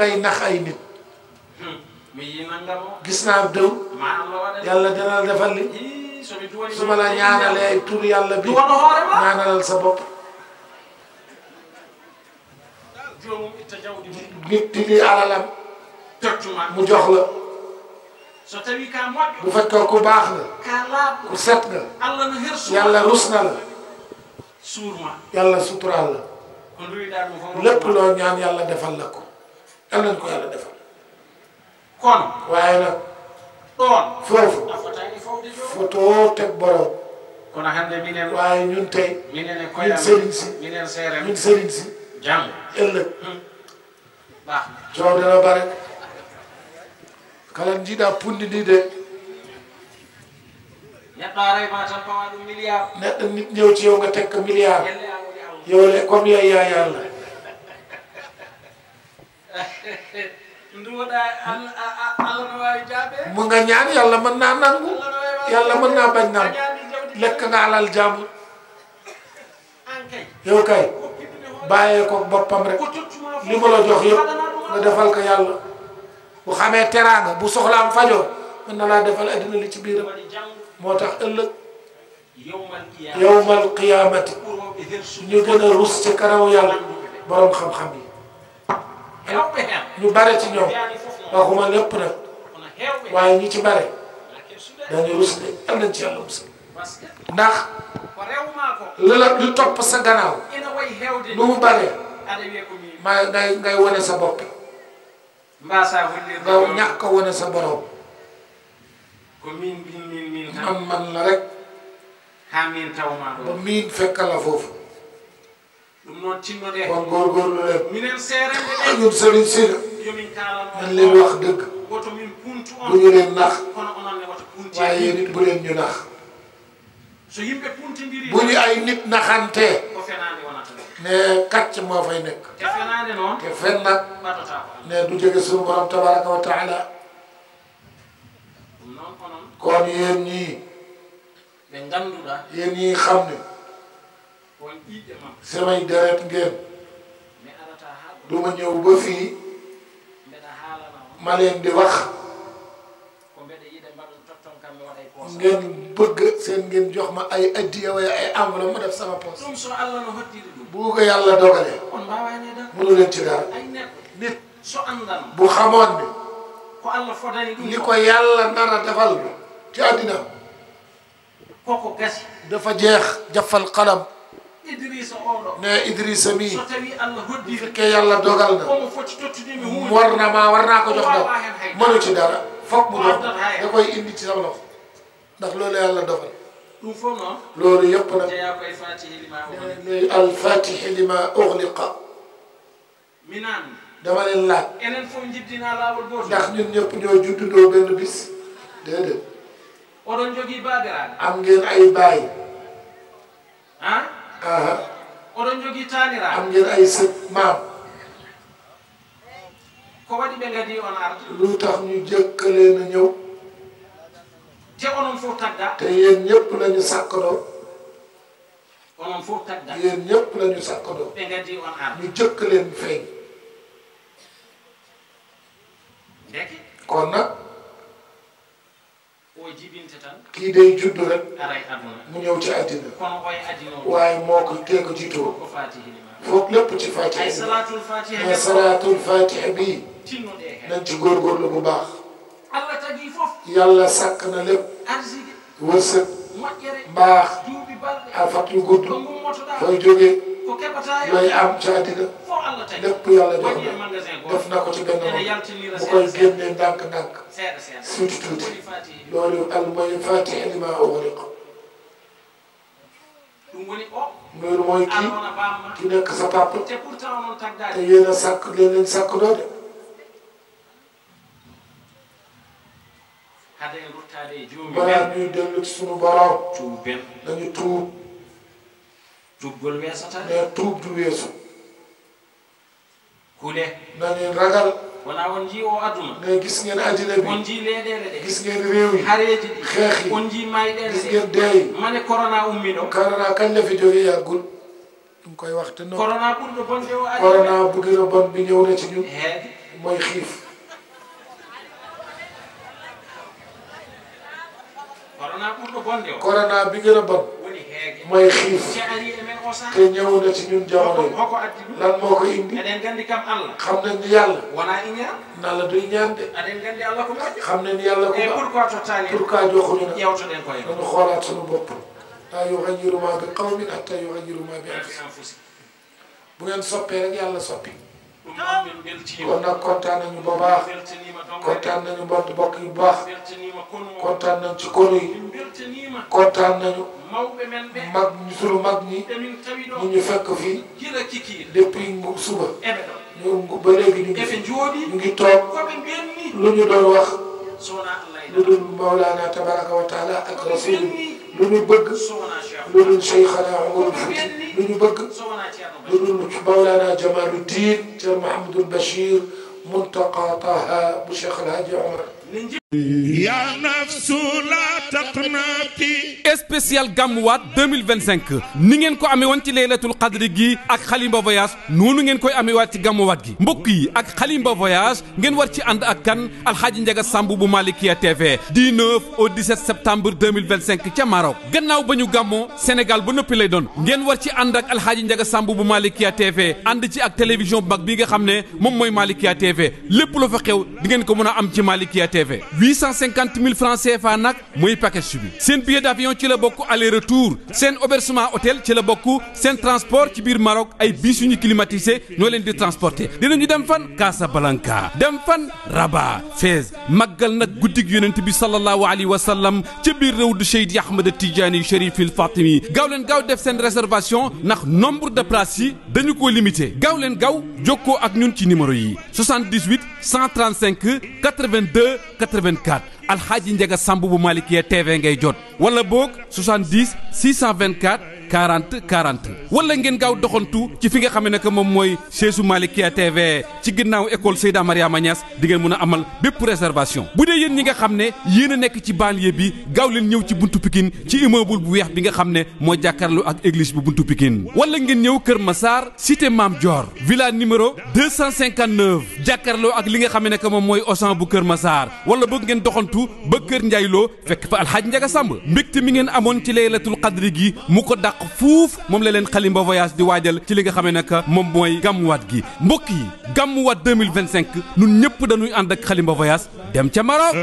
ngay nax ay nit gis naa dëw yàlla dina la defal li su ma la ñaanalee ay tur yàlla bi ñaanalal sa bopp nit di lii alalam mu jox la bu fekkee ku baax nga ku set nga yàlla rus na la yàlla suturaal la lépp loo ñaan yàlla defal la ko yàlla nañ ko yàlla defal waaye nag foofu fotoo teg borom waaye ñun tey ñun sëriñ si ëllëg coow dana bare kala jiiɗa pundi de neɗɗo nit ñëw ci yow nga teg ko milliard yow le comme yow yaa yàlla mu nga ñaan yàlla mën naa nangu yàlla mën naa bañ nangu lekk nga alal jàmbur yow kay bàyyee ko boppam rek li ma la jox yëpp nga defal ko yàlla bu xamee teraanga bu soxlaam fajoo mën na laa defal addina li ci biiram moo tax ëllëg yawmal qiyaamati ñu gën a rus ci kanamu yàlla borom xam-xam yi ñu bare ci ñoom waxuma lépp nag waaye ñi ci bare dañu rus de am nañ ci yàlla musal ndax lu topp sa gannaaw lu mu bare ngay wane sa bopp nga ñàkk a wane sa borom man la rek ba miin fekk la foofu kon góorgóorlu leen ñun sëriñ si nañ leen wax dëgg bu ñu leen nax waaye yéen it bu leen ñu nax bu ñu ay nit naxantee ne kàcc moo fay nekk te fen nag ne du jóge suñu borom tabaraka wa taala kon yéen ñii xam ne samay deret ngeen du ma ñëw ba fii ma leen di wax ngeen bëgg seen ngeen jox ma ay addiya wala ay enveloppe ma def sama poche bu ko yàlla dogalee mënu leen ci dara nit bu xamoon ne li ko yàlla nar a defal ci àddina dafa jeex jafal qalam ne Idrissa mii bu fekkee yàlla dogal na war naa ko jox daw mënu ci dara foog mu dox da koy indi ci sama loxo ndax loolu yàlla dogal loolu yëpp nag al-fatihi lima ughliqa dama leen laaj ndax ñun ñëpp ñoo juddandoo benn bis déedéet am ngeen ay baay am ngeen ay sët maam lu tax ñu jëkkalee na ñëw te yéen ñëpp lañu sàkkandoo yéen ñëpp lañu sàkkandoo ñu jëkk leen feeñ kon nag kii day judd rek mu ñëw ci àddina waaye moo ko tee ko jiitoo foog lépp ci fatiha mais salaatul fatiha bii nañ ci góorgóorlu bu baax yàlla sàkk na lépp wërsëg mbaax afat yu gudd fooy jógee looy am ci àddina lépp yàlla def na ko ci benn moom bu koy génnee ndànk-ndànk suuti tuuti loolu al mooy fatiha lima ughliqa loolu mooy ki nekk sa papa te yéen a sàkk leen sàkk doo de balaa ñuy dellu ci sunu borom nañu tuub mais tuub du weesu nañu ragal mais gis ngeen àddina bi gis ngeen réew yi xeex yi gis ngeen dee yi corona kañ la fi jógee yàggul ñu koy wax te noonu corona bu gën a bon bi ñëw na ci ñun mooy xiif. corona bi gën a bon mooy xiif te ñëw na ci ñun jamono yi lan moo ko indi xam nañ ni yàlla na la duy ñaan de xam nañ ni yàlla ku baax pourquoi joxuñu na dañu xoolaat suñu bopp laa yughayyiru maa bi qawmin hattaa yughayyiru maa bi anfusihim bu ngeen soppee rek yàlla soppi. kon nag kontaan nañu bu baax kontaan nañu mbokk yu baax kontaan nañ ci kono yi kontaan nañu mag sunu mag ñi ñu fekk fii depuis suba ñu ba léegi ñu ngi toog lu ñu doon wax lu dul Mawlana tabaraka wa taala ak rasul lu ñu bëgg lu dul Cheikhana Umarul Fuuti lu ñu bëgg lu dul Mawlana Jamaluddin Cheikh Mouhamadul Bachir Muntaqa Taha bu Cheikh El Hadji Omar. yaa nafsu laa taqnati. spécial gàmmuwaat 2025 ni ngeen ko amee woon ci laylatul qadri gi ak xalimba voyage noonu ngeen koy ameewaat ci gàmmuwaat gi mbokk yi ak xalimba voyage ngeen war ci ànd ak kan alxaaji Njaga Samb bu Malikia TV du 9 au 17 septembre 2025 ca Maroc gannaaw ba ñu gàmmoo Sénégal ba noppi lay doon ngeen war ci ànd ak alxaaji Njaga Samb bu Malikia TV ànd ci ak télévision bu mag bi nga xam ne moom mooy Malikia TV lépp lu fa xew di ngeen ko mën a am ci Malikia TV 850 000 francs CFA nag mooy package bi seen billet d'avion ci la bokk aller retour seen hébergement hôtel ci la bokk seen transport ci biir Maroc ay bus yu ñu climatisé ñoo leen di transporter dinañu dem fan Casablanca dem fan Rabat Fès màggal nag guddig yonent bi sallallahu alayhi wa sallam ca biir réew du Seydi Ahmed Tidiane Chérif il Fatimi gaaw leen gaaw def seen réservation ndax nombre de places yi dañu ko limité gaaw leen gaaw jokkoo ak ñun ci numéro yi 78 135 82 84 alxaaji Njaga Samb bu Malikia TV ngay jot wala boog 70 624 40 40 wala ngeen gaaw doxantu ci fi nga xam ne que moom mooy seesu Malikia TV ci ginnaaw école Seyda Mariama Niass di ngeen mën a amal bépp réservation bu dee yéen ñi nga xam ne yéen a nekk ci banlieue bi gaaw leen ñëw ci buntu Pikine ci immeuble bu weex bi nga xam ne moo jàkkaarloo ak église bu buntu Pikine wala ngeen ñëw Kër Massar cité Mame Dior villa numéro 259 jàkkaarloo ak li nga xam ne que moom mooy Auchan bu Kër Massar wala boog ngeen doxantu ba Kër Ndiaye Lo fekk fa alxaaji Njaga Samb mbégte mi ngeen amoon ci laylatul qadri gi mu ko dàq fuuf moom la leen xalimba voyage di waajal ci li nga xamee nag moom mooy gàmmuwaat gi mbokk yi gàmmuwaat 2025 ñun ñëpp dañuy ànd ak xalimba voyage dem ca Maroc.